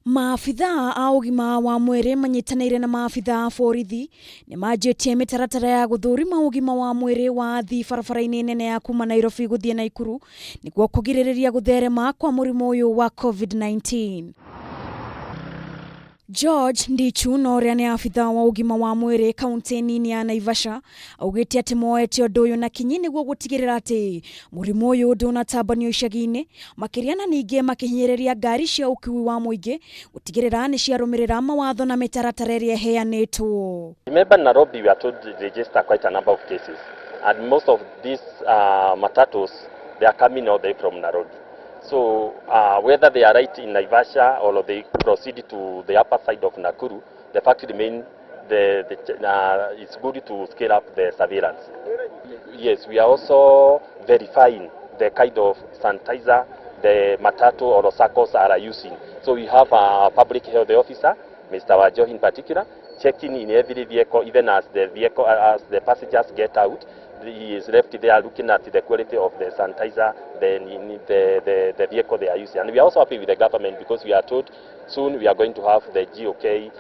Maabithaa a ũgima wa mwĩrĩ manyitanĩire na maabithaa a borithi nĩ manjĩtie mĩtaratara ya gũthũrima ũgima wa mwĩrĩ wa athii barabara-inĩ nene ya kuma Nairobi gũthiĩ Naikuru nĩguo kũgirĩrĩria gũtherema kwa mũrimũ ũyũ wa COVID-19. George Ndichu na ũrĩa nĩ abithaa wa ũgima wa mwĩrĩ kaunti nini ya Naivasha augĩte atĩ moete ũndũ ũyũ na kinyi nĩguo gũtigĩrĩra atĩ mũrimũ ũyũ ndũnatambanio icagi-inĩ makĩria na ningĩ makĩhinyĩrĩria ngari cia ũkuui wa mũingĩ gũtigĩrĩra nĩ ciarũmĩrĩra mawatho na mĩtaratara ĩrĩa ĩheanĩtwo. Remember, Nairobi, we are told to register quite a number of cases, and most of these matatus, they are coming all the way from Nairobi. So whether they are right in Naivasha or they proceed to the upper side of Nakuru, the fact remains it's good to scale up the surveillance. Yes, we are also verifying the kind of sanitizer the matatu or SACCOs are using. So we have a public health officer, Mr. Wajo in particular, checking in every vehicle, even as the vehicle, as the passengers get out, he is left there looking at the quality of the sanitizer, the vehicle they are using. And we are also happy with the government because we are told soon we are going to have the GOK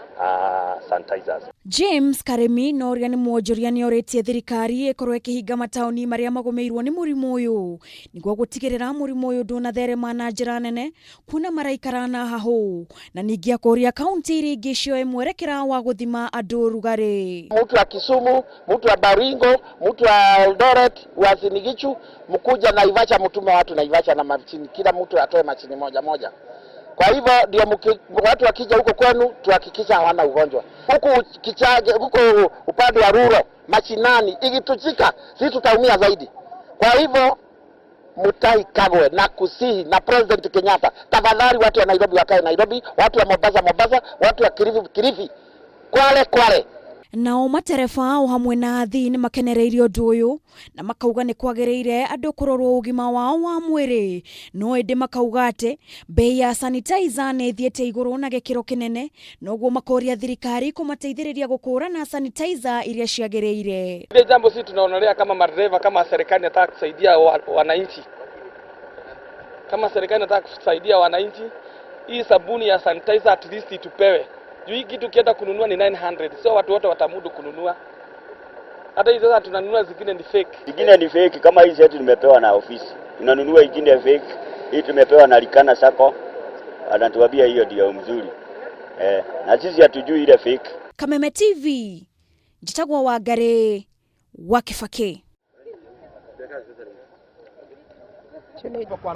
sanitizers. James Karemi na ũrĩa nĩ mwonjoria nĩ orĩtie thirikari ĩkorwo ĩkĩhinga mataũni marĩa magũmĩirwo nĩ mũrimũ ũyũ nĩguo gũtigĩrĩra mũrimũ ũyũ ndũnatherema na njĩra nene kuona maraikara na hahũ na ningĩ akũria kaunti iria ingĩ cioe mwerekera wa gũthima andũ ũrugarĩ. Mtu wa Kisumu, mtu wa Baringo, mtu wa Eldoret, Uasin Gishu, mkuja Naivasha, mtume watu Naivasha na machini, kila mtu atoe machini moja moja. Kwa hivyo ndio watu wakija huko kwenu tuhakikisha hawana ugonjwa. Huku Kichage, huko upande wa rural mashinani, ikituchika sisi tutaumia zaidi. Kwa hivyo Mutahi Kagwe na kusihi na President Kenyatta, tafadhali watu wa Nairobi wakae Nairobi, watu wa Mombasa Mombasa, watu wa Kilifi Kilifi, Kwale Kwale. Nao matereba o hamwe na athii nĩ makenereirie ũndũ ũyũ na makauga nĩ kwagĩrĩire andũ kũrorwo ũgima wao wa mwĩrĩ no ĩndĩ makauga atĩ bei ya sanitizer nĩ ĩthiĩte igũrũ na gĩkĩro kĩnene noguo makoria thirikari kũmateithĩrĩria gũkũrana sanitizer iria ciagĩrĩire. Ile jambo sisi tunaonelea kama madereva, kama serikali inataka kusaidia wananchi, kama serikali inataka kusaidia wananchi, hii sabuni ya sanitizer at least itupewe. Juu hii kitu ukienda kununua ni 900, sio watu wote watamudu kununua. Hata hizo sasa tunanunua zingine ni fake. Ingine ni fake kama hizi zetu tumepewa na ofisi. Tunanunua ingine fake. Hii tumepewa na Likana Sacco. Anatuambia hiyo ndio mzuri. Na sisi hatujui ile fake. Kameme TV njĩtagwo Wangari wa Kibaki.